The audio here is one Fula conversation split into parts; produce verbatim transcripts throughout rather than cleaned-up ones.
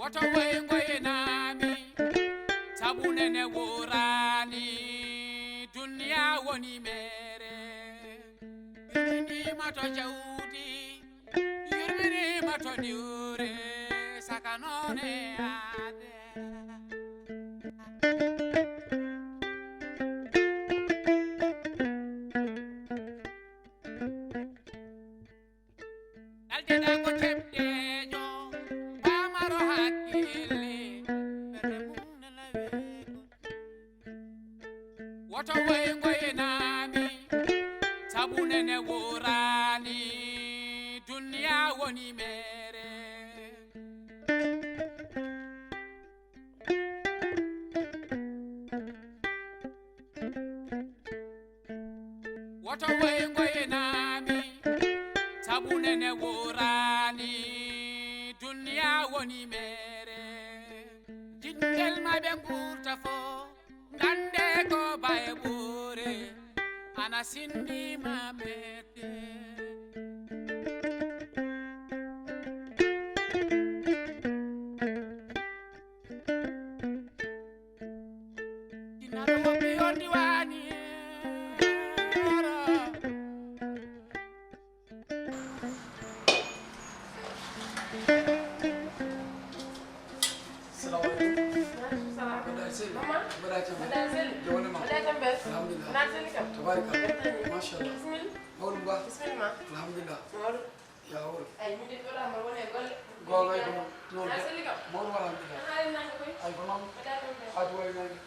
Woto woy ngoynaami, sabu nene wooraani, duniya woni meere. Yurminiima to jawdi, yurminiima to diwre, saka noone aade. Aldeɗa ko teɓɗeejo, paamaro hakkille, ɓernde mum nana weeɓo. Woto woy ngoynaami, sabu nene wooraani, duniya woni meere. Woto woy ngoynaami, sabu nene wooraani, duniya woni meere. Jiɗngel ma ɓe nguurta fo, ngannde ko baye ɓoore, ana sinndima meɗɗe. Jinnaɗo woppi on diwaani. Salamu aleykum. Maaleykum salaam. Mbaɗɗa e seli? Mama. Mbaɗɗa e tampere? Mbaɗɗa e seli? Jawane ma? Mbaɗɗa e tampere? Alhamdulillah. Mbaɗɗa e seli kam? Tabarikalla. Mbaɗɗa e seli? Machallah. Bisimilla. Mawɗum ba? Bisimilla ma. Alhamdulillah. Mawɗum. Yawol. Ay, min de ɗoɗa ma woni e golle. Golle ko noon. Noon. Mawɗum alhamdulillah. Ay, ko noon. Aɗa wawi nange.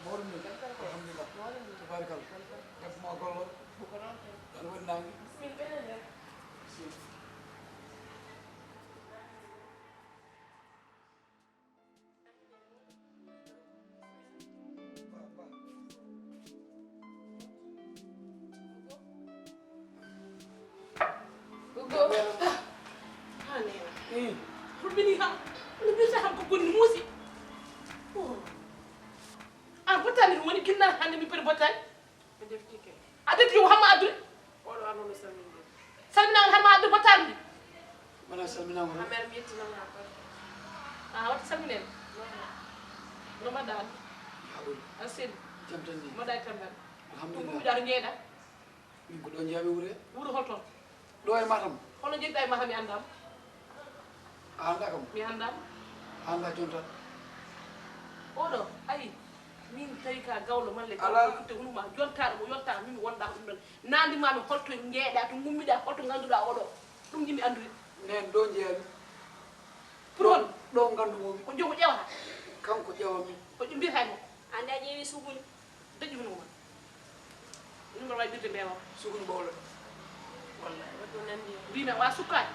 Mawɗum ni. Alhamdulillah. Tabarikalla. Debbo ma golloo. Ko noon tan. Aɗa waɗi nange. Bisimilla, ɓen e nder. Bisimilla. Gogo. Ha neena. Rubini ha. Rubini ha ko bonni muusi. Oh. An bottani woni kinna hande mi pere bottani. Mi defti kay. A defti ko hamma addude? Oɗo arno no salminde. Salminaango tan ma addu bottaari ndi. Wona salminaango tan. Amer mi yettinama ha barka. A watti salminede. No mbaɗɗa hannde? Haɓuri. A seli. Jam tan ni. Mbaɗɗa e tampere. Alhamdulillah. Ɗum ɗum ɗaɗo jeeɗa. Min ko ɗo jeeyami wure. Wuro hol toon? Ɗo e Matam. Hono jeeɗiɗa e Matam mi anndaama? A anndaa kam? Mi anndaama. A anndaa jonta? Oɗo, ayi, min tawi ka gawlo malle gawlo. Alaa. Ko itte hunu ma jontaɗo mo yonta min mi wonda ko ɗum ɗon. Nandi ma mi holto jeeɗa to ngummiɗa holto ngannduɗa oɗo. Ɗum yimɓe anndude. Nen ɗo jeeyami. Pour hol? Ɗo nganndu mo mi. Ko jogo ƴewata? Kanko ƴewami. Ko ɗum mbiyata e makko? Annda ƴeewi suguñu. Dañi hono ma. Ɗum mbaɗa waɗi ɓirde mbeewa. Suguñu ɓowlo. Wallahi. Waɗi ko nandi. Mbimi a wa sukkaade.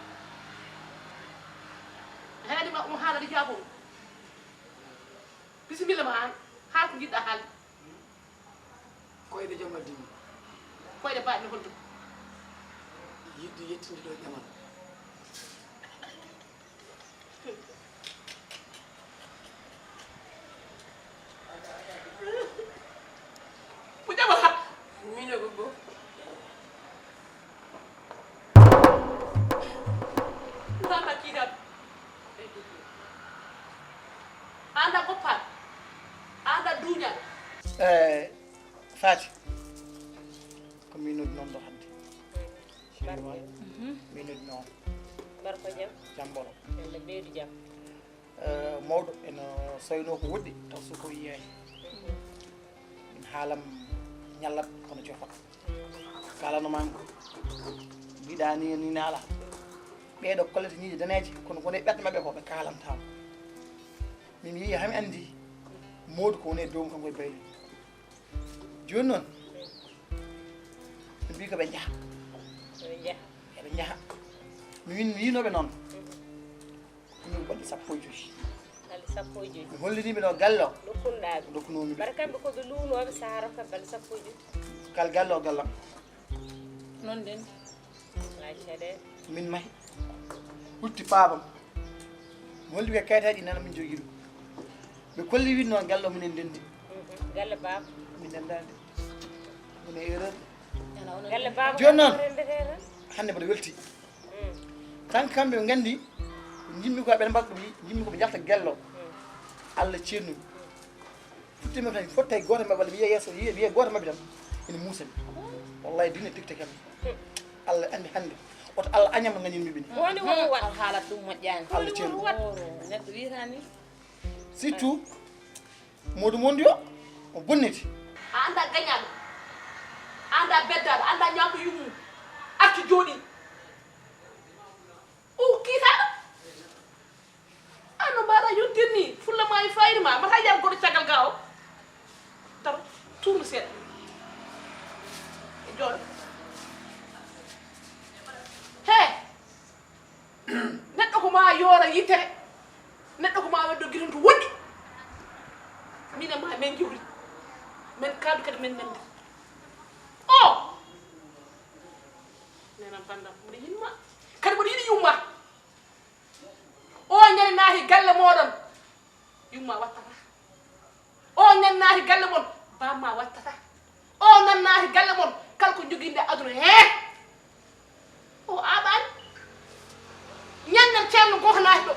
Haali ma omo haala di jaabon. Bisimilla ma an. Haal ko jiɗɗa haalde. Koyɗe jom addimi. Koyɗe baaɗe no holto? Yiɗde yettinde ɗo ƴamal. Ko ƴama ha. Mino gogo. Ɗum tan kiiɗam. Anda goppa. Anda duñal. Eh, Fati. Ko min noddi noon ɗo hannde. Barka. Min noddi noon. Barka jam. Jam ɓolo. Yalla ɓeydu jam. Eh, mawɗo ene soynoo ko woɗɗi, taw so ko yiyaani. Min haalam ñallat kono jofa. Kaalano ma ko. Mbiɗa ni, ni naala. Ɓeeɗo kollete ñiiƴe daneeje, kono woni ɓerɗe maɓɓe ko ɓe kaalantaama. Min yeehi hami anndi. Moodu ko woni e dow kanko e bayli. Jooni noon, ɓe mbii ko ɓe njaha. Ɓe njaha. Eɓe njaha. Mi win, mi yinooɓe noon. Ko min ɓadde sappo e joyi. Balɗe sappo e joyi. Mi holliniiɓe ɗo galle o. Ɗo kunɗaaɓe. Ɗo kunoomi ɓe. Bara kamɓe ko ɓe luunooɓe sahara kam balɗe sappo e joyi. Kal galle o gallam. Noon den. Min mahi. Hutti paabam. Mi holli ɓe kayitaaji nana min jogii ɗum. Ɓe kolli wiide noon galle o minen ndenndi. Mhm. Galle baaba. Min ndenndaani. Mine erreur. Galle baaba. Jooni noon. Hannde mboɗo welti. Mm. Tan kamɓe ɓe nganndi Njimmi ko ɓen mbaɗa ɗum, njimmi ko ɓe njalta gello. Allah ceerno. Futti men tan, fotti tawi gooto maɓɓe, walla wiye yeeso, wiye, wiye gooto maɓɓe tan, ene muusa mi. Wallahi, dine tiktok am. Allah anndi hannde. Oto Allah añam no ngañin mi ɓini. Woni woni wat. Alhaala ɗum moƴƴaani. Allah ceerno. Neɗɗo wiyata ni. Surtout, Modou Mondi o, o bonniti. A annda gañaaɗo, a annda beddaaɗo, a annda ñaamɗo yummum. Artu jooɗi. O kiitaaɗo. An no mbaɗa yontirni fulla ma e fayida ma, mata yar goɗɗo caggal ga o. Daro, tourne seeɗa. E jooɗo. He! Neɗɗo ko ma yoora yitere. Neɗɗo ko ma weddo giton to woɗɗi. Min e ma men jewri. Men kaadu kadi men nandi. O! Nenam bandam, mbiɗa yiɗi ma. Kadi mbiɗa yiɗi yumma. O ñande naati galle moɗon, yumma wattata. O ñande naati galle mon, bamma wattata. O nan naati galle mon, kala ko jogii nde aduna he. O aɓaani. Ñande ceerno gooto naati ɗo.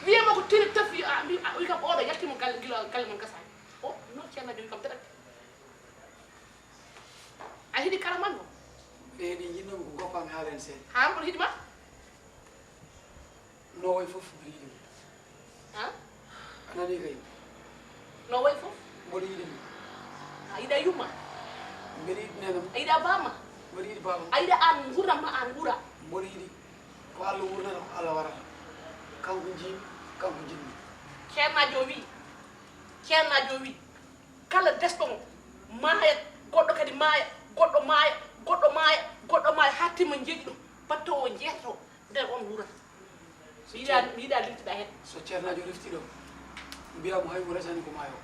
Wiyama ko tini tafi, a, mbi, a, wi kam oɗo yalti mo galle, gila galle mon gasaani. O, non ceerno jogi kam direct. A hiɗi kala man mo? Ɓe heɗi jinnooɓe ko goppam haala en seeɗa. Haa mboɗo hiɗi ma? No wayi fof mbiɗa yiɗi mo. Ha? A nani kay? No wayi fof? Mboɗo yiɗi mo. A yiɗa yumma? Mbeɗa yiɗi nenam. A yiɗa bamma? Mboɗo yiɗi bamma. A yiɗa an nguurdam ma an nguura? Mboɗo yiɗi ko Allah wurnata ko Allah warata. Kanko jiimi, kanko jinmi. Ceernaajo o wi, ceernaajo o wi, kala desɗo mo maaya, goɗɗo kadi maaya, goɗɗo maaya, goɗɗo maaya, goɗɗo maaya, haa timma jeeɗiɗo, battoowo jeetato nder on wurata. Mi yiɗa, mi yiɗa limtiɗa heen. So ceernaajo refti ɗo, mbiya mo hay mo resani ko maayo.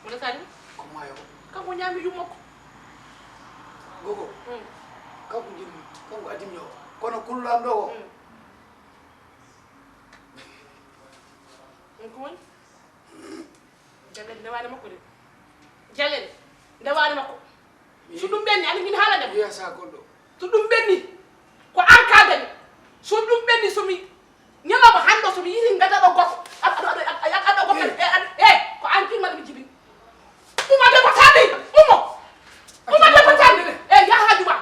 Mo resani? Ko maayo. Kanko ñaami yumma ko. Gogo, mm, kanko jinmi, kanko addimi ɗo. Kono kululaam ɗo ko. Mm. Ɗum ko woni? Jallere ndewaani makko de. Jallere ndewaani makko. So ɗum ɓenni, ani min haalande ma. Wiya sa goɗɗo. So ɗum ɓenni, ko an kaaldami. So ɗum ɓenni, so mi ñalawma hannde, so mi yiyi ngada ɗo goto. Aɗa, aɗa, aɗa, aɗa, aɗa goto. Eh. Eh, aɗa, eh, ko an kimal mi jibini. Umma debbo tanni, ummo. Umma debbo tanni. Eh, yaha haaju ma.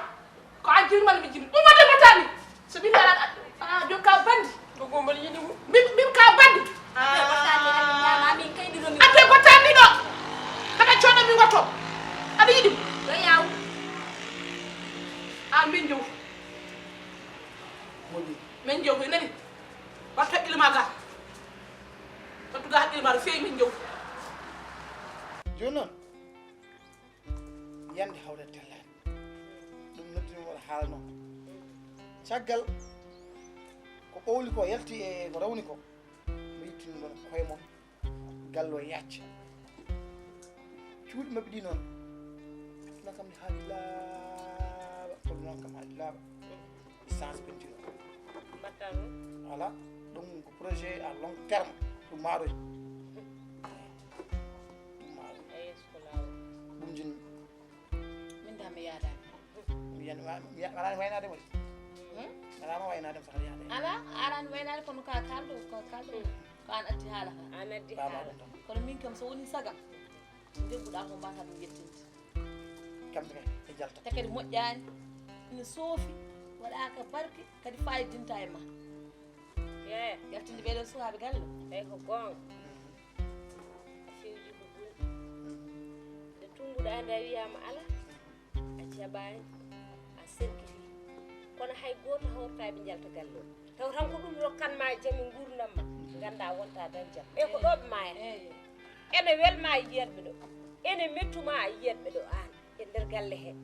Ko an jibini mal mi jibini. Umma debbo tanni. So min ala, a, a, jokka bandi. Ko gomol yini mo. Min, min ka bandi. Ate ko tanni, amin ñaama, amin kay ɗiɗo min. Ate ko tanni ɗo. Kada cooda mi wato. Aɗa yiɗi mo? Ɗo yaw. A min jow. Moƴƴi. Min jow, nani? Wattu haqqille ma ga. Wattu ga haqqille ma, no feewi min jow. Jooni noon, yande hawre tellaani. Ɗum noddumi mo, haalno. Caggal ko ɓowli ko yalti e ko rawni ko, mi ittini ɗon koye mon, galle o yacca. Cuuɗi maɓɓe ɗi noon, aduna kam ne haali laaɓa, ko noon kam haali laaɓa. Essence peinture. Mbaɗta ɗum? Voilà, ɗum ko projet à long terme, ɗum maaroy. Ɗum maaroy. E yeeso ko laawol. Ɗum jinmi. Min da mi yaadaani. Mi yan-, mi ya-, mi ya-, mi araani waynaade mo de. Hmm? Mi araama waynaade mo, sax yaade. Ala, a araani waynaade, kono ka kaalɗo, ka kaalɗo. Hmm. Ko an addi haala ka. An addi haala. Ɗum tan. Kono min kam, so woni sagam, nde mbuɗa ko mbata ɗum yettinde. Kamɓe kay, ɓe njalta. Te kadi moƴƴaani, ina soofi, waɗaaka barke, kadi fayidinta e ma. Yee. Yaltinde ɓeɗo suhaaɓe galle. Ɓay ko goonga. A fewji ko gulɗi. Nde tunnguɗaa nde a wiyaama alaa, a jaɓaani, a serkiti. Kono hay gooto hawrata ɓe njalta galle o. Taw tan ko ɗum rokkan ma jam e nguurndam ma, nganndaa wonta tan jam. Ɓe ko ɗo ɓe maayata. Eeyi. Ene wel ma yiyat ɓe ɗo. Ene mettu ma a yiyat ɓe ɗo aan e nder galle he.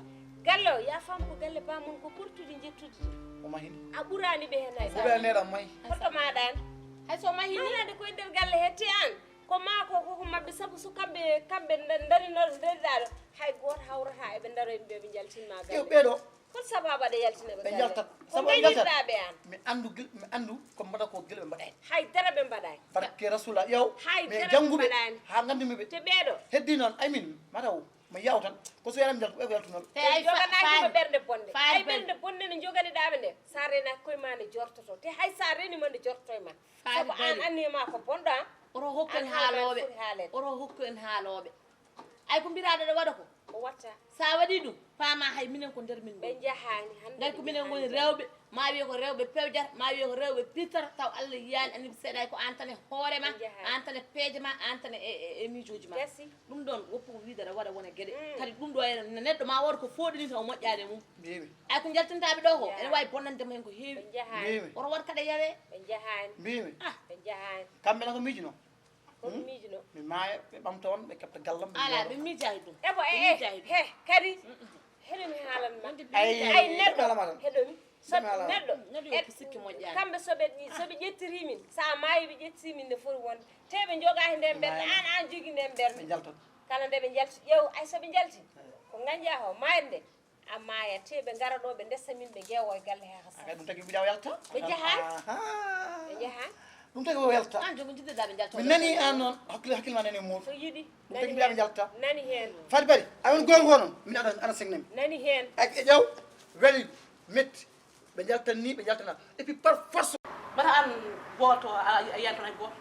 Galle o, ya faam ko galle baamum ko ɓurtude njettude de. O mahini. A ɓuraani ɓe heen hay. Ɓuraani neɗɗo mahi. Hoto maaɗa aan. Hay so mahini. Maanaade ko e nder galle he te aan. Ko maa ko, ko, ko maɓɓe sabu so kamɓe, kamɓe nda-, ndari no ndariɗaa ɗo. Hay gooto hawrata eɓe ndaro en ɓe ɓe njaltinma galle. Ɓeɗo. Hol sababu aɗa yaltina ɓe galle? Ɓe njaltat. Ko sabu ɓe njaltat. Ɓe an. Mi anndu gil-, mi anndu ko mbaɗa ko gila ɓe mbaɗani. Hay dara ɓe mbaɗani. Barke Rasulullah, yow. Hay dara ɓe mbaɗani. Haa nganndumi ɓe. Te ɓeɗo. Heddi noon, ay min, mataw. Ma yaw tan, ko so yaram jal ko ɓe ko yaltunooɓe. Te ay fa- Joganaaki faali- ma ɓernde bonde. faali Ay bari. Ɓernde bonde ne jogani ɗaɓe nde. Sa renaki koye ma ne jortoto. Te hay sa reni ma ne jortoy ma. Faali Sabu an bari. Anniye ma ko bonɗo an. Oto hokku en An haala haalooɓe. Foti haalede. Oto hokku en haalooɓe. Ay ko mbiraɗo ɗo waɗa ko. O watta. Sa waɗi ɗum, paama hay minen ko nder min Ɓe ngoni. Jahaani hannde. Gay ko Ɓe minen ngoni Jahaani. rewɓe, ma wiye ko rewɓe pewjata, ma wiye ko rewɓe pittata, taw Allah yiyaani annabi seeɗa ko an tan e hoore ma, Ɓe Jahaani. an tan e peeje ma, an tan e, e, e miijooji ma. Gasi. Ɗum ɗoon woppu ko wiide aɗa waɗa wona geɗe. Mm. Kadi ɗum ɗo ene neɗɗo ma wood ko fooɗi ni taw moƴƴaani e mum. Mbimi. Ay ko jaltintaɓe ɗo ko, Yaa. Ene waawi bonnande ma heen ko heewi. Ɓe Jahaani. Mbimi. Oto waɗ kaɗa yawee. Ɓe Jahaani. Mbimi. Ɓe Jahaani. Kamɓe na ko miijuno. Ko miijuno. Mi maaya ɓe ɓamta on ɓe keɓta gallam. Ala ɓe miijaani ɗum. Ebo e e Miijaani ɗum. He kadi. Wonde Heno mi haalan ma. Wonde ɓe Ay, miijaani. Ay neɗɗo. Kalama tan. Heɗomi. So Ɓe ala. Neɗɗo. Neɗɗo e- yo ko sikki moƴƴaani. Kamɓe soɓe soɓe ƴettiri min. Sa maayi ɓe ƴettiri min ne foti wonde. Te ɓe joga he nden ɓernde. Maaya. An an jogi nden ɓernde. Ɓe jaltat. Kala nde ɓe jalti ƴeew ay soɓe jalti. Ko gañja ho mayde nde. A maaya te ɓe ngara ɗo ɓe ndesa min ɓe ƴeewo e galle he hasa. Aka ɗum tagi mbiɗa o yalta. Ɓe Jahaani. Aha. Ɓe Jahaani. Ɗum tagi o yalta. An jogo jiɗɗa ɓe jalta. Mi nani an noon hakkille hakkille ma nani e muuɗum. So yiɗi. Ɗum tagi mbiɗa ɓe jalta. Nani heen. Fadi bari a won goonga ko noon min aɗa aɗa segnami. Nani heen. Ak e ƴeew weli metti. Ɓe jaltan ni ɓe jaltana et puis par force. Mbata an gooto a a yiyan toon hay gooto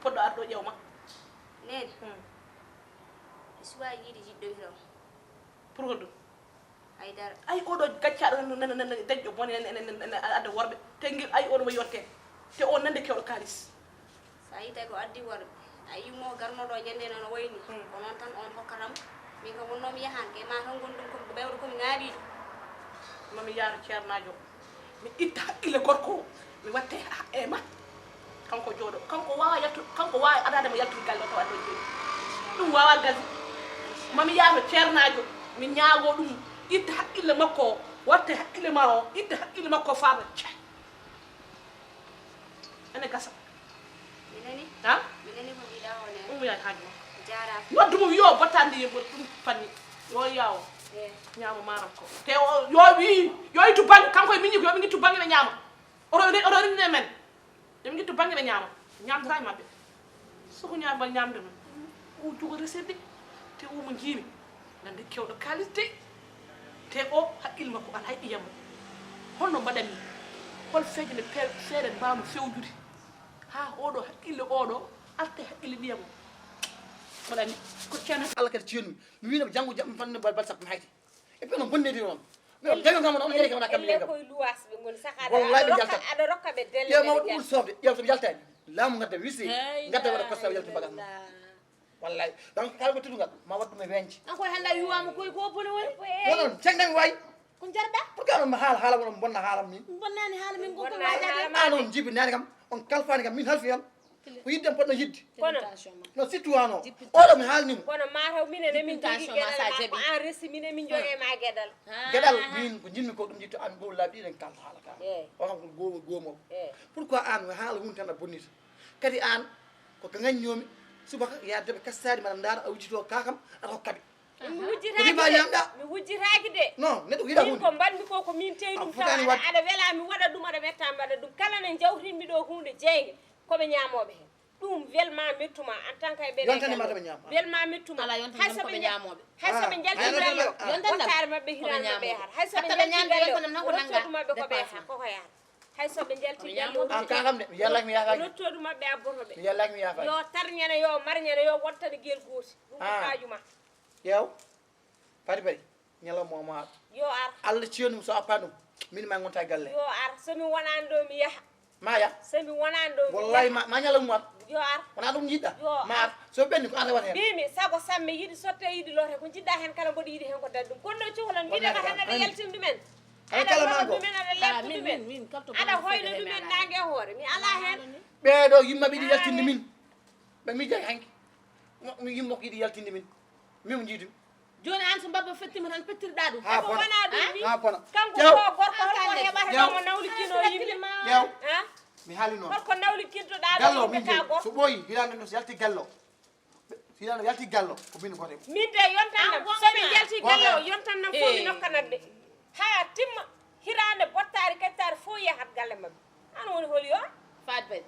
poɗɗo arɗo ƴeew ma. Nene, mi suwaa yiide jiɗɗo hiraw. Pour ko ɗum. Haydara. Ay oɗo gaccaɗo nana dañɗo bone ene ene ene adda worɓe te ngel ay oɗo mo yotte te o nande kewɗo kalis. So a yii tawi ko addi worɓe, a yii mo garnoɗo ñande noon o wayni, ko noon tan on hokkata mo. Min kam wonno mi yahan kay ma tan gonɗum ko ɓewɗo komi ŋaaɓiɗo. Mami yaaro ceernaajo mi itta haqqille gorko o mi watte e ma. Kanko jooɗo kanko wawa yaltu kanko wawa adade mo yaltude galle o tawa adda jooɗi. Ɗum wawa galle. Mami yaaro ceernaajo mi ñaago ɗum itta haqqille makko o watte haqqille ma o itta haqqille makko o faama. Ene gasa. Mi nani, Ha? Mi nani ko mbiɗa o nene. Ɗum yaani haaju ma. Jaaraama. Waddu mo wiyo battandi yimɓe ɗum fanni. Yo yawo. Eh, Ñaama maaram ko. Te o yo wi yo itu bangge kanko e miñi ko yo ɓe ngittu bangge ɓe ñaama. Oɗo oɗo rinde men. Yo ɓe ngittu bangge ɓe ñaama. Ñamdata e maɓɓe. Soko ñaama ñamde men. O jogo resirde. Te o mo jiimi. Nande kewɗo kalis de. Te o haqqille makko alaa e ɓiyam. Holno mbaɗanmi? Hol feeje nde pe- feere mbawmi fewjude? Ha oɗo haqqille oɗo arta e haqqille ɓiyam. Mbaɗanmi ko ceerno. Allah kadi ciyonmi mi wino janngo jaɓmi fannu bal bal sappo mi hayti. Et puis noon bonnedi noon. Mi o jawi kam on on yeri kam wona kamɓe Elle yeri kam. Koye luwaas ɓe ngoni saka. Wallahi ɓe Aɗa jaltat. rokka- aɗa rokka ɓe delle. Ƴeew ma waɗ ɓuur sofde ƴeew soɓe yaltani. Laamu ngadda wisi. Hey, Ngadda la waɗa kosta yaltu bagas ma. ilaha. Wallahi donc kala ko teddungal ma waɗ ɗum e weñce. An koye hannde a wiwama koye ko bone woni. Wonon cengɗami wayi. Ko jarɗa? Pourquoi on mi haala haala woɗon bonna haala min? Bonnani haala min ko koye Bonnani haala wajaade. ma. An on jibi nani kam on kalfani kam min halfi on. Ko yidde poɗɗo yidde. Kono. Tentation ma. No surtout wano oɗo mi haalnima. Kono mataw minen emin jogi Tentation ma sa geɗal ma ko jaɓi. An resi minen min jogi e ma geɗal. Geɗal min ko jinmi ko ɗum jitto an goo laabi ɗiɗen kalta haala ka. Eyi. O kam ko goo goomo. Eyi. Pourquoi an haala hun tan a bonnita? Kadi an ko ka gaññomi subaka ya debe kastaadi mbaɗa ndaara a wujjito kakam aɗa hokkaɓe. Mi Ko wujjitaaki riba de. Yamɗa. Mi wujjitaaki de. Non neɗɗo ko yiɗa Min hunde. Ko mbaɗmi ko ko min teyi A ɗum tan fotaani aɗa waɗde. Aɗa wela mi waɗa ɗum aɗa wetta mbaɗa ɗum kala ne jawtinmi ɗo hunde jeynge koɓe ñaamooɓe heen. Ɗum welma mettuma en tant que ɓe Yontani ma taɓe ñaama. Welma mettuma. Ala yontani tan ko ɓe ñaamooɓe. Hay so Ah, ɓe jalti ay, galle o. ay, Yontani Wattaare tan maɓɓe ko ɓe hiraani maɓɓe ñaamooɓe. Yahat. Hay so ɓe Hatta ɓe jalti ñaamde galle o. yontani tan ko nannga Rottodu maɓɓe ko ɓe dépassement. Yahat. Koko Yahat. Hay so ɓe jalti Ko ɓe galle ñaamooɓe. o. An kakam de mi yallaki mi yaafaki. Rottodu maɓɓe abboto ɓe. Mi yallaki mi yaafaki. Yo tar ñande yo mar ñande yo wontane gel gooti. Ɗum ko Ah. Haaju ma. Yew. Fadi bari. Ñalawma o ma ar. Yo ar. Allah ciyonum so appa ɗum. Min ma gonta e galle. Yo ar. So mi wonaani ɗo mi yaha. Ma ya. So mi wonaani ɗo mi Wallahi yaha. Ma ma ñalawma ar. Yo ar. Wona ɗum jiɗɗa. Yo Ma ar. Ar. So ɓenni ko an rewata heen. Mbimi sago samme yiɗi sotte yiɗi lote ko jiɗɗa heen kala mboɗo yiɗi heen ko daɗɗum kono ɗo cohlan Wallahi mbiɗa ko kam. tan aɗa Ani. Yaltin ɗumen. Aɗa Aɗa kala lola mango. ɗumen aɗa Ah, leptu min ɗumen. Min min kalto Aɗa hoyna ɗumen nange e hoore mi ala heen. Ɓeeɗo yimma ɓiɗi yaltinde min. Ɓe mi jayi hanki. Yimmo ko yiɗi yaltinde min. Min jiidu. Joni an so mbabba fettima tan pettirɗa ɗum. Ha Ko bona. wona ɗum ni. Ha bona. Kanko Ƴeew. Ko gorko holko heɓata Ƴeew. Mo nawlikino yimɓe. Ƴeew. Ha? Mi haali noon. Holko nawlikintoɗa ɗo Gallo yimɓe min ka joni. Gorko. So ɓooyi hiraande noon so yalti gallo. Hiraande yalti gallo ko min gote. Min de yontan nam so ɓe jalti galle o yontan nam fof mi nokkanat ɓe. Ha timma hiraande bottaari kettaari fof yahat galle maɓɓe. An woni holi o? Fadbay.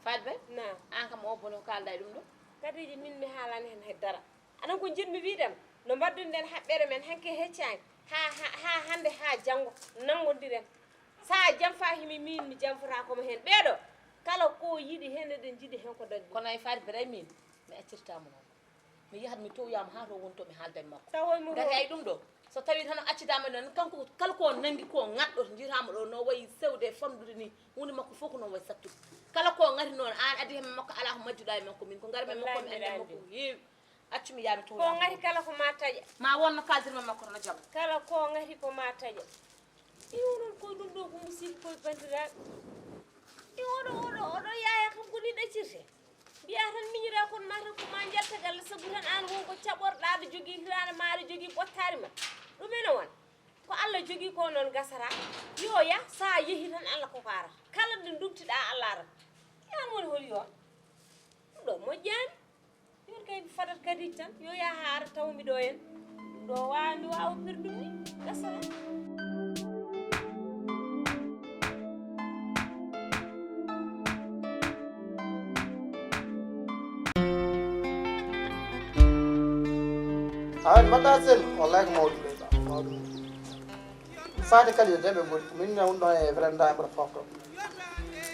Fadbay. Na. An kam o bono kalda e ɗum ɗo. Kadiji min mi haalani hen hay dara. Anan ko njiɗmi wiide ma, no mbaɗdunoɗen haɓɓere men hanki heccaani, haa, haa, haa hannde, haa janngo, nanngondiren. So a janfaa himi miin, mi janfotaako mo heen. Ɓeeɗo, kala ko yiɗi heen, eɗen njiɗi heen ko dañi. Kono ay Faati Biray miin, mi accirtaa mo noon. Mi yahat, mi towoya mo haa to woni to, mi haalda e makko. Tawoy mo ngati toon. Ay ɗum ɗo, so tawii tan o accidaama noon, kanko kala ko nanngi ko ŋatɗo, njiitaa mo ɗo no wayi sewde e famɗude ni, huunde makko fof ko noon wayi sattude. Kala ko ŋati noon, aan addi heen makko, alaa ko majjuɗaa e makko, miin ko ngarmi e makko, mi annda e makko ko heewi. Accu mi yaa mi towoya mo. Ko ŋati kala ko ma taƴa. Ma won no kaaldirmi e makko tan o jaɓa. Kala ko ŋati ko ma taƴa. I onon ko ɗum ɗo ko musiba koye banndiraaɓe. I oɗo, oɗo, oɗo yaaya kam ko ni ɗaccirte. Mbiyaa tan miñiraa kono maa tan ko maa njalta galle, sabu tan aan won ko caɓorɗaa, aɗa jogii hiraande maa, aɗa jogii ɓottaari maa. Ɗum ene won. Ko Alla jogii ko noon gasata. Yo yah, so a yehii tan Alla ko ko arata. Kala nde ndumtiɗaa Alla arata. Yaan woni holi yoon. Ɗum ɗo moƴƴaani. Yoon kay mi fadat kadi tan. Yo yah haa ara taw mi ɗo en. Ɗum ɗo waawa mi waawa perɗum ni. Gasata. Awa mbaɗɗa sel, wallahi ko mawɗum ɓeyɗa, mawɗum. Saate kadi e deɓe mboni ko min woni ɗon e veranda e mboɗo fofto.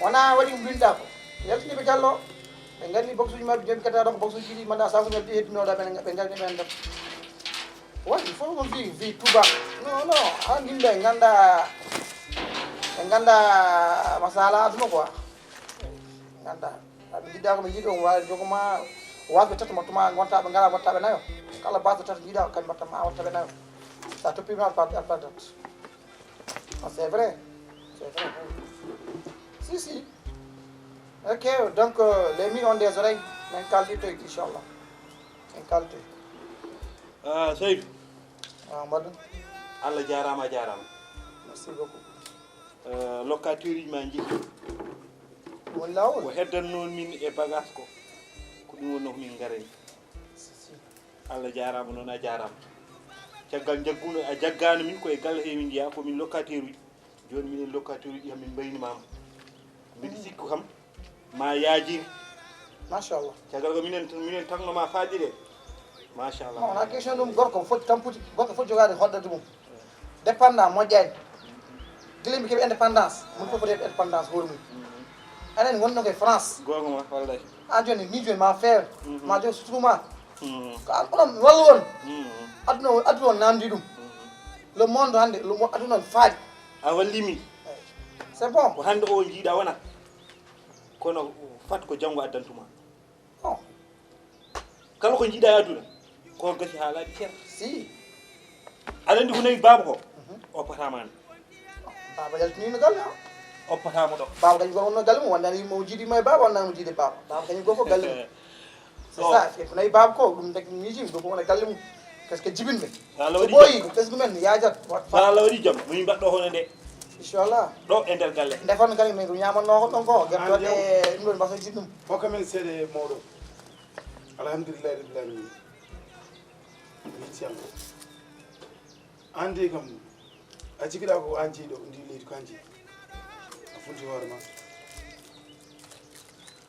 Wona waɗi ko mbinɗa ko. Yaltini ɓe jallo. Ɓe nganni boxuji maɓɓe joni kadi ɗon ko boxuji ɗiɗi manda sakuji maɓɓe ɗi heddinoɗa ɓe ɓe nganni ɓen ɗon. Woni fof ko fi fi tuba. Non non, an yimɓe ganda ɓe ganda masala aduna quoi. Ganda. Ɓe njiɗɗa ko ɓe njiɗi on waawi jogo ma wasɓe tato mbaɗta ma gonta ɓe ngala mbaɗta ɓe nayo. Kala basɗo tato njiɗɗa ko kañ mbaɗta ma watta ɓe nayo. Sa toppi ma alpa alpa dat. Ah, c'est vrai. C'est vrai. Si si. Ok, donc euh, les mille ont des oreilles. Min kaldi to inchallah. Min kaldi. Ah, Seydou. Ah, mbaɗɗum. Allah jaaraama a jaaraama. Merci beaucoup. Eh, locataire uji ma njehi. Woni lawol. Ko heddannoon min e bagage ko ko ɗum wonno ko min ngarani. Si si. Allah jaaraama noon a jaaraama. Caggal jagguno a jaggaano min ko e galle he min njeyaa ko min locataire uji. Jooni minen locataire uji kam min mbaynimaama. Mbiɗa sikki kam ma yaajiri. Machallah. Caggal ko minen minen tagno ma faaɗire. Machallah. Non, la question ɗum gorko foti tampude, gorko foti jogaade hoɗɗorde mum. Dépendant moƴƴaani. Gila mi keɓi indépendance, mun fof foti heɓi indépendance hoore mum. Enen wonno ko e France. Goonga ma wallay. An jooni ni jooni ma feere, ma jogi sutura ma. Mhm. Ko an onon wallu on. Mhm. Aduna o aduna o namdi ɗum. Le monde hannde, le mo- aduna on faaɗi. A walli min. C'est bon. Ko hannde o jiiɗa wona. Kono fat ko janngo addantuma. Bon. Kala ko jiiɗa e aduna ko gasi haa laaɓi cer. Si. Aɗa anndi ko nawi baaba ko? Oppataama an. Baaba yaltinino galle o. Oppataama ɗo. Baaba kañum ko wonno galle mum wonde ana yimmo o jiiɗima e baaba wonde ana mo jiiɗi e baaba. Baaba kañum ko fof galle mum. C'est ça, ko nawi baaba ko ɗum tagi miijimi ɗum ko wona galle mum. Parce que jibinɓe. Sa Allah So waɗi ɓooyi jam. Ko ɓesgu men yaajat. Sa Allah waɗi jam min mbaɗɗo hono nde. Inchallah. Ɗo e nder galle. Ndefan kadi min ko ñamanno ko ɗon ko gertoɗe ɗum ɗon mbasoji ɗum. Hokka men seeɗe mawɗo. Alhamdulillahi rabbil alamin. Min ciyam. An de kam a jigiɗa ko an jeyi ɗo ndi leydi ko an jeyi. A funti hoore ma.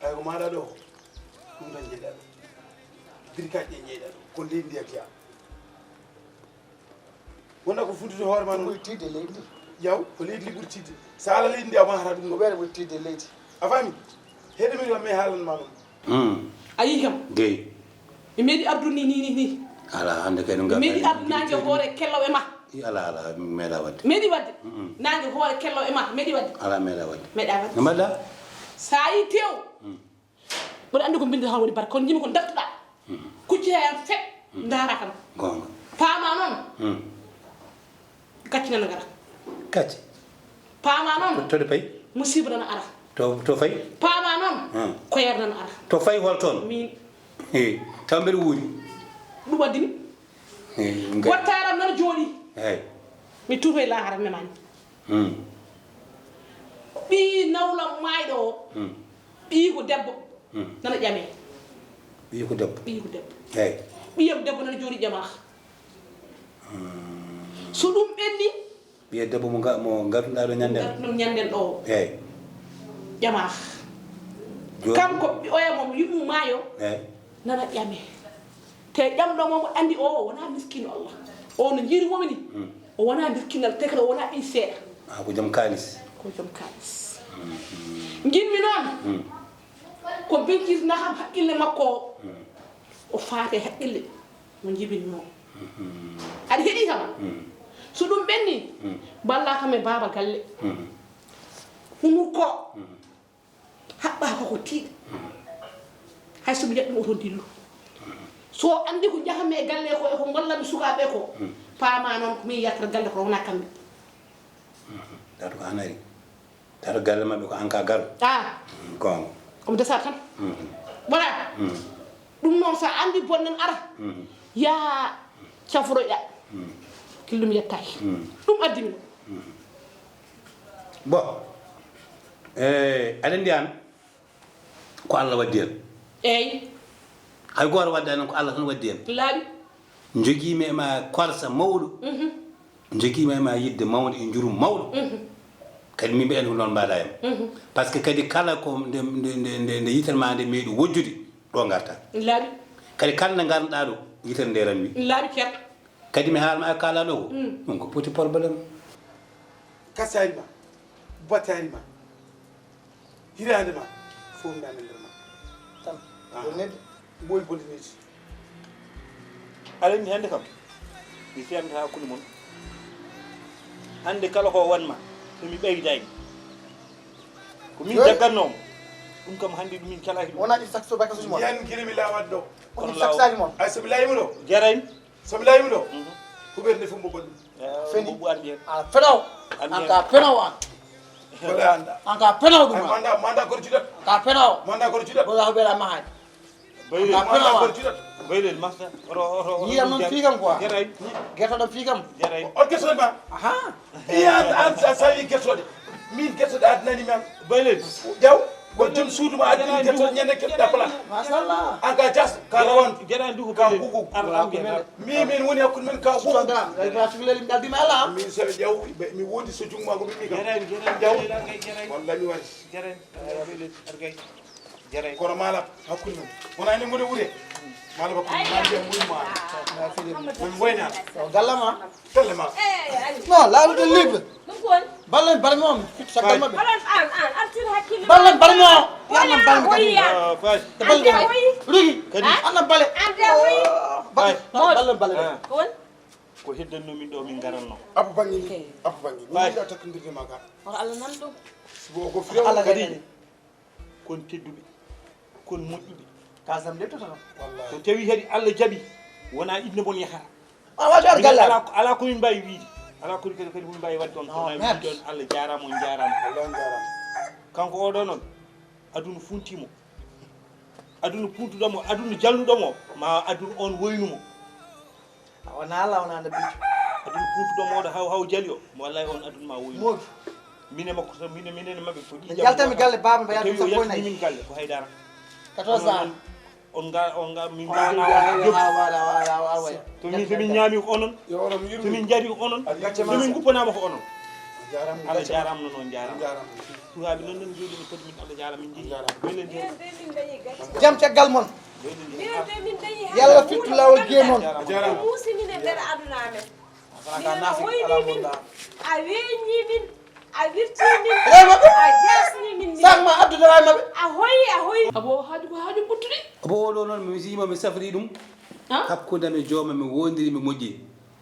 Ay ko maɗa ɗo ko ɗum tan jeyɗa ɗo. Birkaji ɗe jeyɗa ɗo ko leydi ndi a jeya. Wona ko funtude hoore ma noon. Ɓuri tiiɗde leydi ndi. Yaw ko leydi ndi ɓuri tiiɗde. Sa ala leydi ndi a mahata ɗum Ko ɗo. ɓeere ɓuri tiiɗde leydi. A faami. Heɗe min mi haalanma ɗum. A yii kam? Mi meeɗi ardude nii nii nii nii. Alaa hannde kay no Mi meeɗi ardude naange hoore kello e ma. Alaa alaa mi meeɗa waɗde. Meeɗi waɗde. Naange hoore kello e ma meeɗi waɗde. Alaa meeɗa waɗde. Meeɗa waɗde. No mbaɗɗa? So a yii tew. Mboɗo anndi ko mbinnda tan woni barka kono njimi ko dartuɗa. Kucci he am feƴ ndaara kam. Goonga. Paama noon. Hmm. Gacce nana ngara. Gacce. Paama noon. To ɗe payi? Musiba nana ara. To to fayi? Paama noon. Hmm. Koyeer nana ara. To fayi hol toon? Min. He. Taw mbeɗa wuuri. Ɗum waddini. He. Ngai. Wattaram nana jooɗi. Hey. Mi tuutoy laahara memani. Hmm. Ɓii nawlam maayɗo o. Hmm. Ɓii ko debbo. Hmm. Nana ƴame. Ɓii ko debbo. Ɓii ko debbo. Hey. Ɓiyam debbo nana jooɗi ƴama. So ɗum ɓenni. Ɓiye debbo mo nga mo ngartuɗa ɗo ñande. Ɗum ñanden ɗo. Hey. Ƴama. Jooni. Kanko ɓi oya mom yuɓɓu maayo. Hey. Nana ƴame. Te ƴamɗo mo, mo anndi o wonaa miskiino Allah. O no njiri mo woni. O wonaa miskinal, te kadi o wonaa ɓiy seeɗa. Ah, ko joom kaalis. Ko joom kaalis. Njiɗmi noon, ko bincirna kam haqqille makko o. O faate haqqille mo njibinno. Aɗa heɗi kam? So ɗum ɓenni, balla kam e baaba galle. Hunu ko. Haɓɓa ko ko tiiɗa. Hay so mi neɗɗo oto dillu. So anndi ko njahatmi e galle ko, e ko ngollami sukaaɓe ko, paama noon ko min yartata galle ko wona kamɓe. Dato ko hanari. Dato galle maɓɓe ko an ka garo. Ah. Gonga. Omo desa tan. Voilà. Ɗum noon, so a anndi bonnan ara, yaha cafroɗa. Killum yettaaki. Ɗum addi mi ɗo. Bon. Eh, aɗa anndi an, ko Allah waddi en. Eey. Hay gooto waddaani en, ko Allah tan waddi en. Laaɓi. Njogiimi e ma korsa mawɗo. Njogiimi e ma yiɗde mawnde e njurum mawɗo. Kadi min mbiyan ko noon mbaɗa en. Par ce que kadi kala ko nde, nde, nde, nde, nde yitere ma nde meeɗi wojjude, ɗo ngarta. Laaɓi. Kadi kala nde ngarɗa ɗo, yitere nde ranwi. Laaɓi ceerno. Kadi mi haalma a kala ɗo ko. Ɗum ko poti problème. Kasaari ma, bataari ma, hiraande ma, fof mi nana nder ma. Tan. Ah. Bonnede. Mboy bondineeji. Aɗa anndi hannde kam, mi fiyanta hakkunde mon. Hannde kala ko wanma, so mi ɓeydayni. Ko min jaggannoomo. Ɗum kam hannde ɗum min calaaki ɗum. Wona ɗi sakso bakka suji mon. Yan kiri mi lawat ɗo. Ko ɗi saksaji mon. Ay, so mi layimo ɗo. Jaraymi. So mi layimo ɗo. Huɓerde fof mbo bonɗum. Feni. A fenaw. An ka fenaw an. Wala anda. An ka fenaw ɗum. Manda, manda gorjuɗat. Ka fenaw. Manda gorjuɗat. Wala huɓera mahani. Baylen. Ka fenaw an. Baylen masta. Oto, oto, oto. Yiyam noon fii kam quoi. Jaray. Gerte ɗam fii kam. Jaray. O gerte ma. Aha. Iya, an, an, sa sawi gerte de. Min gerte de adnani man. Baylen. Jaw. Ko jom suudu ma addini gerte ñande gerte ɗappala. Machallah. An ka jas, ka rawan. Jaray ndu ko ka baylen. Hugu. Ar, ar, ar. Mi, min woni hakkunde men ka hugu. Sonda, ay ba sugulel ngal dima ala. Min so jaw, mi wondi so jungo ma ko mi ka. Jaray, jaray, jaw. Jaray, jaray. Wallahi mi wari. Jaray, jaray, jaray. Jaray. Kono mala hakkunde men. Wona ene ngode wure. Mala ba ko mala je mun ma. Mun wayna. Gallama. Tellema. Non, laalude libre. Ɗum ko woni? Ballen bale mo on, fitta caggal maɓɓe. Ballen an, an, artir hakkille. Ballen bale mo on. Yannan bale mo kadi. Ah, fay. Te ballen. Ande o yi. Rugi. Kadi. Annan bale. Ande o yi. Ballen, ballen bale. Ah. Ko woni? Ko heddanno min ɗo min garanno. Abu bangi ni. Abu bangi. Min da takkindirde ma ka. Wala Allah nan ɗum. Sibo ko fiyo Allah kadi. Kon tedduɓe, kon moƴƴuɓe. Kasam de toto. Wallahi. So tawi kadi Allah jaɓi, wona inno mon yahata. A wato ar galla. Ala, ala ko min mbawi wiide. Ala ko kadi, kadi ko min mbawi wadde on. Kono wiide on Allah jarama, on jarama. Allah on jarama. Kanko oɗo noon, aduna funtimo. Aduna puntuɗomo, aduna jalnuɗomo, ma aduna on woynumo. A wona Allah, a wona Nabiijo. Aduna puntuɗomo oɗo haw, haw jali o. Mo wallahi on aduna ma woynu. Modu. Mine makko so, mine, minen maɓɓe ko ɗiɗi. Jaltami galle baaba mbaɗa ɗum sappo e nayi. Min galle ko haydara. Quatorze ans. On ga, on ga, min ga na on. To min, to min ñaami ko onon. To min jari ko onon. To min guppanama ko onon. Allah jarama no on jarama. Suhaaɓe noon, noon njooɗi no poti min Allah jarama min njii. Jam caggal mon. Yalla fittu laawol giye mon. Muusi min e nder aduna amen. Min a hoyni min, a weeñi min, a wirti min, a jasni min. Sak ma addude waay maɓɓe. A hoyi, a hoyi. Abo haaju ko haaju ɓuttuɗi. Abo oɗo noon mi sima mi safri ɗum. Hakkunde mi jooma mi wondiri mi moƴƴi.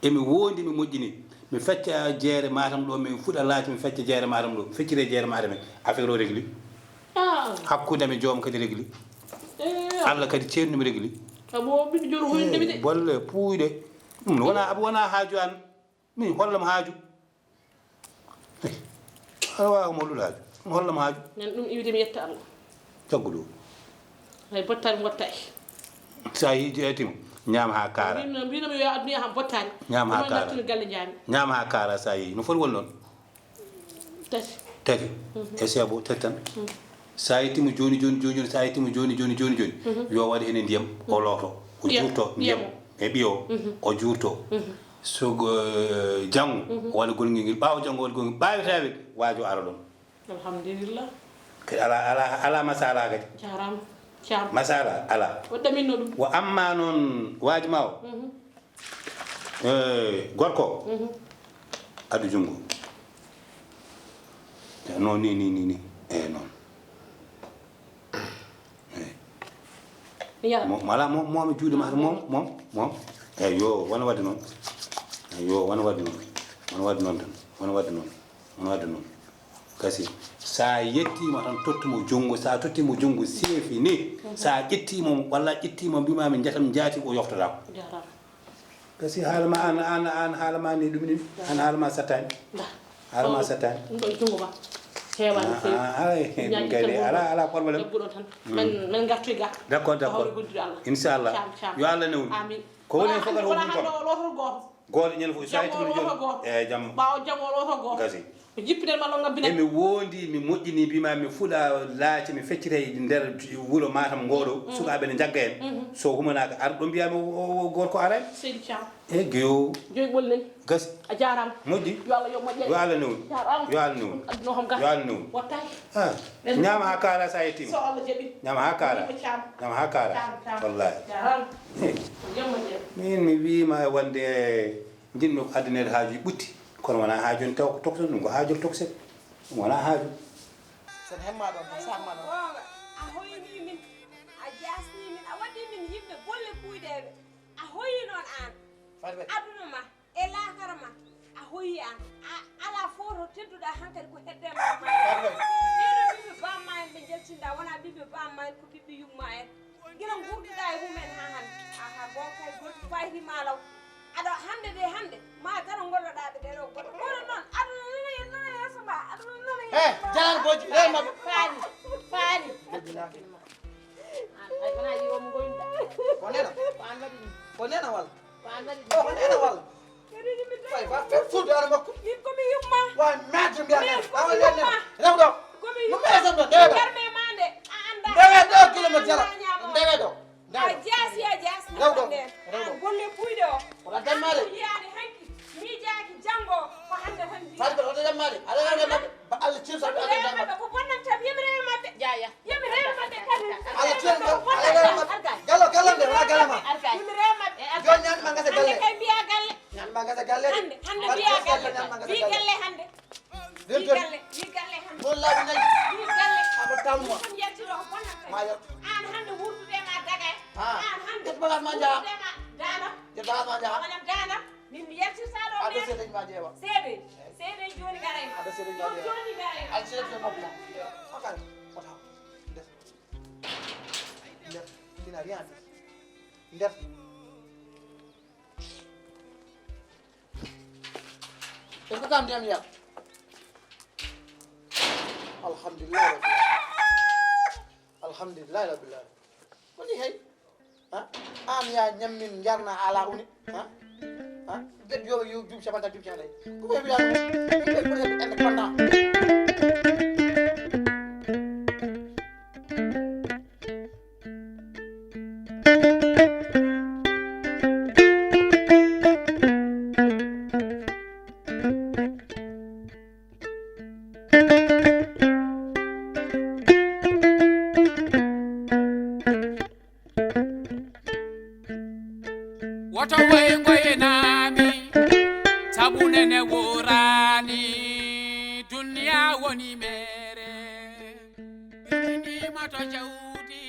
Emi wondi mi moƴƴini. Mi fecca jeere Matam ɗo, mi fuɗa laaci mi fecca jeere Matam ɗo. Mi feccire jeere Matam en. Affaire o régli. Hakkunde mi joom kadi régli. Allah kadi ceernumi régli. Abo ɓiɗɗo joro hoyde mi de. Bolle puuyɗe. Ɗum wona, abo wona haaju an. Min hollam haaju. Aɗa waawi mo lulaade. Hollam haaju. Nan ɗum iwde mi yetta Allah. Caggu ɗum. Hay bottaani mi wattaaki. Sa yi jeetima ñaam haa kaara. Mbino mbino mi yo aduna yaha bottaani. Ñaam haa kaara. Galle njaami. Ñaam haa kaara sa yi. No foti won noon? Tati. Tati. E seebo tati tan. Sa yettima jooni jooni jooni jooni sa yettima jooni jooni jooni jooni. Yo waɗ hene ndiyam o looto. O juurto ndiyam. E ɓiyo o juurto. So janngo walla golngel ngel ɓaawo janngo walla golngel ɓaawetaaɓe waajo ara ɗon. Alhamdulillah. Kadi ala ala ala masala kadi. Jarama. Caam. Masala, ala. O ɗaminno ɗum. Wa amma noon waaji ma o. Mhm. Eh, gorko. Mhm. Addu junngo. Eh, noon ni, ni, ni, ni. Eh, noon. Eh. Yala. Mo, mo ala mo, mo mi juuɗe ma, moom, moom, moom. Eh, yo, wona wadde noon. Eh, yo, wona wadde noon. Wona wadde noon tan. Wona wadde noon. Wona wadde noon. Gasi. Sa yettiima tan, tottu mo junngo. Sa totti mo junngo, seefi ni. Mhm. Sa ƴettiima mo, walla ƴettiima mbiima min njatam njaati, o yoftotaako. Jaaraama. Gasi haala ma an, an, an haala ma ni ɗum ni. An haala ma sattaani. Nda. Haala ma sattaani. Ɗum ɗo junngo ma. Heewaani feewi. Ah, ah, eh, eh, ɗum kadi ala, ala problème. Debbo ɗo tan. Mm. Men, men ngartoy ga. D'accord, d'accord. Hawri guddude Allah. Inchallah. Caam, caam. Yo Allah newnu. Amin. Ko woni fof kadi wona hannde o lootol gooto. Gooto ñande fof, so a ittii mo jooɗi. Jam o lootol gooto. Eh, jam. Ɓaawo jam o lootol gooto. Gasi. O jippinel ma ɗo ngabbinaa. Emi wondi, mi moƴƴini, mbima mi fuɗa laaci, mi feccita e nder wuro Matam ngoo ɗo, mm, sukaaɓe ne njagga en. Mhm. So humanaaka, ar ɗo mbiya mi o, o, o gorko aray. Seydi Thiam. E geyo. Joyi ɓollen. Gasi. A jaaraama. Moƴƴi. Yo Allah yoɓ moƴƴere. Yo Allah newnu. Jaaraama. Yo Allah newnu. Aduna o kam ga. Yo Allah newnu. Wattaaki. Ah. Ɓen ñaama haa kaara so a yettiima. So Allah jaɓi. Ñaama haa kaara. Ko Thiam. Ñaama haa kaara. Thiam, Thiam. Wallaahi. Jaaraama. Eh. Ko jam moƴƴere. Min mi wiima wonde njiɗmi ko addaneede haajuuji ɓutti. Kono wonaa haaju en taw ko toksen, ɗum ko haaju toksen. Ɗum wonaa haaju. Sen hemma ɗon, sen sahma ɗon. Goonga, a hoyni min, a jaasni min, a waɗi min yimɓe bolle kuuyɗeeɓe. A hoyi noon aan. Fadɓe. Aduna ma e laakara ma, a hoyi aan. A alaa footo tedduɗaa hankadi ko hedde ma. Fadɓe. Ɓeeɗo ɓiɓɓe bamma en ɓe njaltinɗaa, wonaa ɓiɓɓe bamma en, ko ɓiɓɓe yumma en. Gila ngurduɗaa e mum en haa hannde. Aha, goonga kay, goɗɗum fayti ma law. Aɗa hannde de hannde, ma tan ngolloɗaa ɓe ɗeɗo goɗɗo. Kono noon, aduna nana, nana yeeso ma, aduna nana yeeso ma. Eh, jalan bojji, rewma. Faani, faani. An, ay, wona yi o mo goynuɗa. Ko nena? Ko an waɗi ɗum. Ko nena walla? Ko an waɗi ɗum. Oh, ko nena walla? Kadi mi tawi. Way, ba fe fuudu ana makko. Min ko mi yumma. Wa maji mbiya nena. Awa nena. Rewɗo. Ko mi yumma. Ɗum ɓe sam ɗo, ndewe ɗo. Garme ma nde, a annda. Ndewe ɗo, kilo mo jara. Ndewe ɗo. A jaasi, a jaasi. Rew ɗo, rew ɗo. Golle puyɗe o. Wala dammaade. Yiyaade hanki, miijaaki janngo, ko hannde tan. Fadɓe, wala dammaade. Ala, ala, ala, ba Allah cirsa, ala dammaade. Ko bonnan tan, yami rewe maɓɓe. Jaaya. Yami rewe maɓɓe kadi. Allah cirsa, ala rewe maɓɓe. Gallo, gallo nde, wala galle ma. Yami rewe maɓɓe. Jooni ñaami ma ngasa galle. Hannde kay mbiya galle. Ñaami ma ngasa galle. Hannde, hannde mbiya galle. Wi galle hannde. Wi galle, wi galle hannde. Noon laabi nayi. Wi galle. Aɗa tamma. Ɗum yaltiro ko bonat kadi. Ma yaltu. Aan hannde wurdude ma dagay. Ah. Aan hannde ƴet bagage ma njaha. Wurdude ma daana. Ƴet bagage ma njaha. Wonam daana. Min mi yaltirta ɗo. Adda seedeji ma ƴeewa. Seedeji. Seedeji jooni garay ma. Adda seedeji ma ƴeewa. Jooni garay ma. Al seedeji e nokku ma. Fakal. Fota. Nder. Nder. Tu n'as rien dit. Nder. Est-ce que kam ndiyam yar? Alhamdulillah rabbil alamin. Alhamdulillah rabbil alamin. Woni hey? Ha? An ya ñammin jarna ala uni. Ha? Ha? Debbi yo yo jum sabanta jum sabanta. Ko be biya. Ko be indépendant. Woto woy ngoyenami, sabu nene worani, duniya woni mere. Ɗum ni moto jaw.